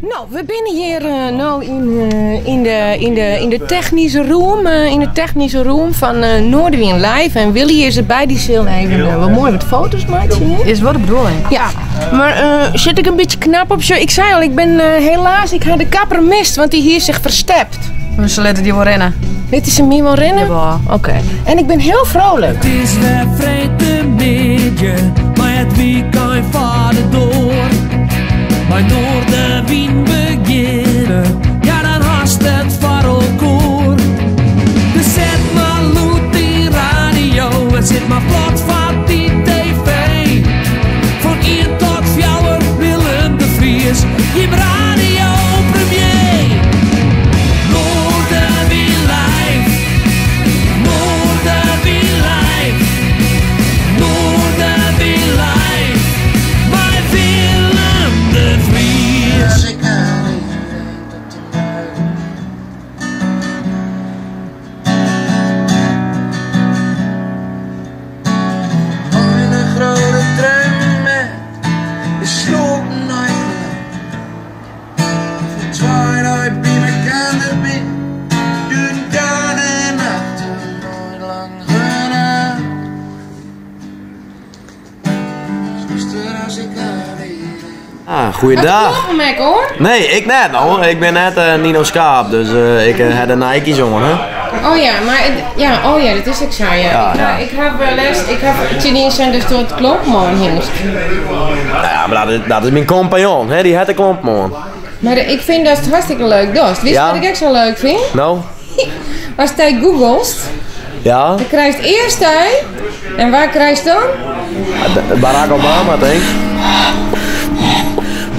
No, we binne hjir no yn de, yn de, yn de technyske room, yn de technyske room fan Noardewyn Live. En Willy is derby, dy sil even wat moai wat foto's meitsje. Is wol de bedoeling. Ja, mar sit ik in bytsje knap op? Ik sei al, ik bin helaas, ik ha de kapper mist, want dy hie sich ferstept. Maar se litte dy wol rinne. Litte se my wol rinne? Jawol. Oké. En ik bin hiel frolik. It is wer freedtemiddei, mei it wykein foar de doar. Mei Noardewyn begjinne, ja dan hast it foar elkoar. Dus set mar lûd dyn radio en sit mar plat foar dy TV. Fan ien tot fjouwer, Willem de Vries, jim radio premier. Noardewyn live, Noardewyn live, Noardewyn live, mei Willem de Vries. Ah, goeiedag. Kloppen mek hoor. Nee, ik net no. Ik bin net eh, Nino Schaap, dus eh, ik eh, ha de Nike's oan, hè. Oh ja, mar ja, oh ja, dat is ek sa, ja. Ja, ik, ja. Ha, ik ha eh, lêst, ik ha tsjin dy sein datsto it klompen oan hiest. Nou ja, mar dat is, dat is myn kompanjon, hè. Dy hat de klompen oan. Mar ik fyn datst it hartstikke leuk dochst. Witst Ja. wat ik ek sa leuk fyn? No? Ast dy googelst, Ja? dan krijst earst dy. En wa krijst dan? Barack Obama, tink.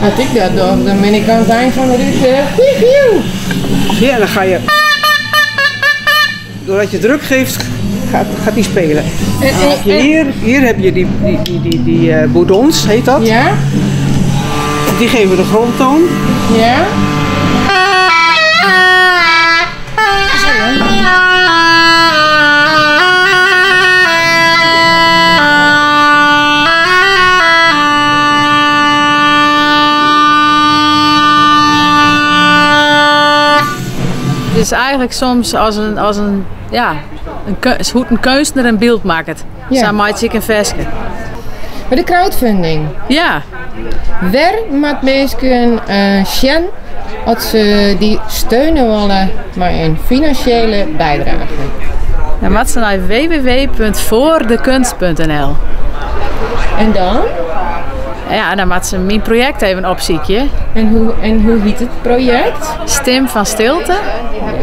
As ik dat doch, dan bin ik oan it ein fan de rit. Piu, piu. Ja, dan ga je. Doordat je druk geeft, gaat, gaat die spelen. En, Dan heb je hier, hier heb je die, die, die, die, die eh, bourdons, heet dat. Ja? Die geven de grondtoon. Ja? Het is eigenlijk soms as in, as in, ja, in, hoe't in keunstner in byld makket. Ja. Sa meitsje ik in ferske. Mar de crowdfunding. Ja. Wêr moat minsken eh, sjen as se dy steune wolle mei in finansjele bydrage? Dan moat se nei www.voordekunst.nl. En dan? Ja, dan moat se myn projekt even opsykje. En hoe, en hoe hjit it projekt? Stim fan Stilte.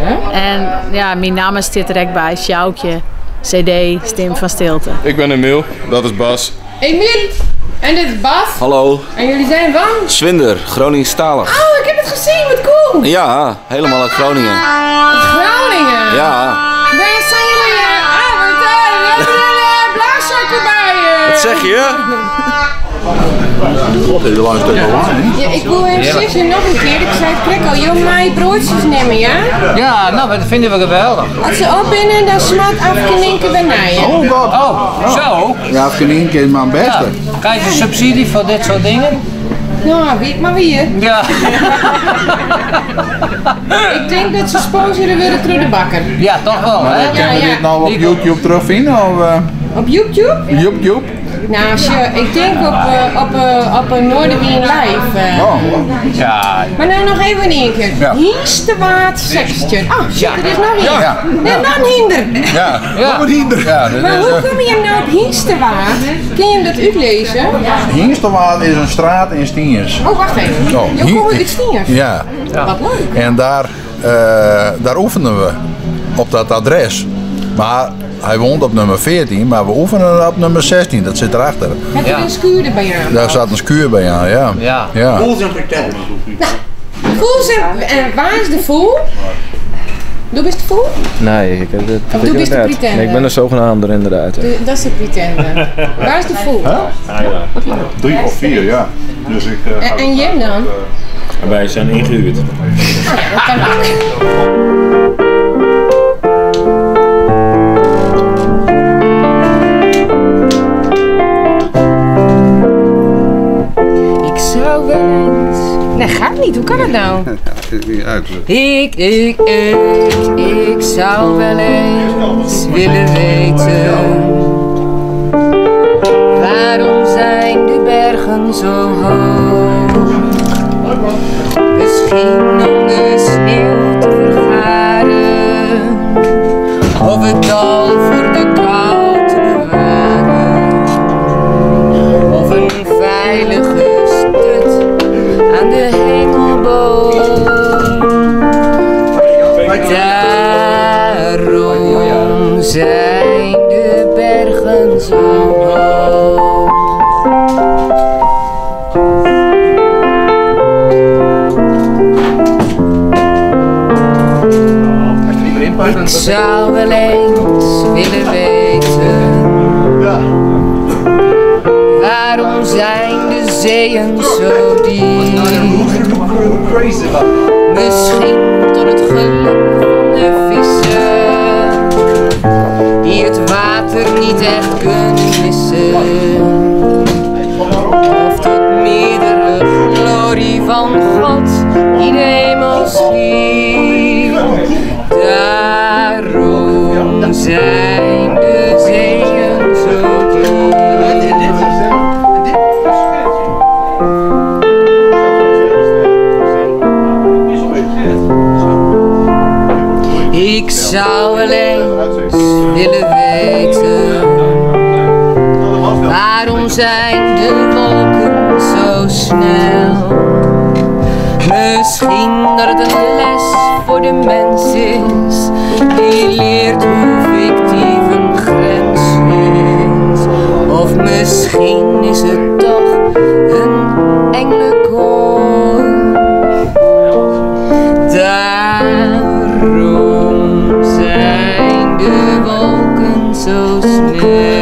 Ja. En ja, myn namme stiet der ek by, Sjoukje, CD, Stim fan Stilte. Ik ben Emiel, dat is Bas. Emiel! En dit is Bas. Hallo. En jullie zijn van? Swinder, Groningstalig. Oh, ik heb het gezien, wat cool! Ja, helemaal uit Groningen. Uit Groningen? Ja. Waar zijn jullie? Ah, wat we hebben blaaszakken bij. Wat zeg je? God, dit is een stuk Ja, ik wil even zeggen nog een keer. Ik zei het krek al, joh, mij broodjes nemen, ja? Ja, nou, dat vinden we geweldig. Als ze op binnen, dan smat afkninken bij mij. Oh god. Oh, zo. Ja, afkninken is maar het beste. Ja. Krijg je subsidie voor dit soort dingen? Nou, weet maar wie. Ja. Ik denk dat ze sponsoren willen door de bakker. Ja, toch wel, hè? Kunnen we dit nou op YouTube terugvinden? Of, eh, Op YouTube? YouTube? Nou, als je, ik denk op, eh, op, eh, op een Noardewyn Live. Oh. Ja. Maar nou nog even één keer. Ja. Hynstewaard 16. Oh, shit, er is nog één. Ja. Nee, nog een hinder. Ja, Ja. nog een hinder. Ja, dit Maar is, hoe eh, kom je hem nou op Hynstewaard? Kun je hem dat uitlezen? Hynstewaard is een straat in Stiens. Oh, wacht even. Oh, Je komt uit Stiens. Ja. Wat leuk. En daar, eh, daar oefenen we op dat adres. Maar hij woont op nummer 14, maar we oefenen op nummer 16. Dat zit erachter. Heb je een schuur erbij aan? Daar zat een schuur bij aan, ja. Ja. ja. Nou, voel ze, en waar is de voel? Doe bist de voel? Nee, ik heb het Of doe bist de pretender? Nee, ik ben de zogenaamde inderdaad. ja. De- dat is de pretender. Waar is de voel? 3 of 4, ja. Dus ik, eh, En, en Jim dan? En wij zijn ingehuurd. Oh ja, dat kan ook. Ik zou wel eens... Nee, gaat niet. Hoe kan dat nou? Ja, Ik, ik, ik, ik zou wel eens willen weten. Waarom zijn de bergen zo hoog? Misschien om de sneeuw te vergaren. Of het dal voor de kou te bewaren. Of een veilige stut aan de hemelboom. Daarom zijn de bergen zo hoog. Ik zou wel eens willen weten. Waarom zijn de zeeën zo diep? Misschien tot het geluk van de vissen, die het water niet echt kunnen missen. Of tot meerdere glorie van God die de hemel schiep. Daarom zijn de zeeën zo diep. Ik zou wel eens willen weten. Waarom zijn de wolken zo snel? Misschien dat het een les voor de mens is, die leert hoe fictief een grens is. Of misschien is het toch een engelenkoor. Daarom zijn de wolken zo snel.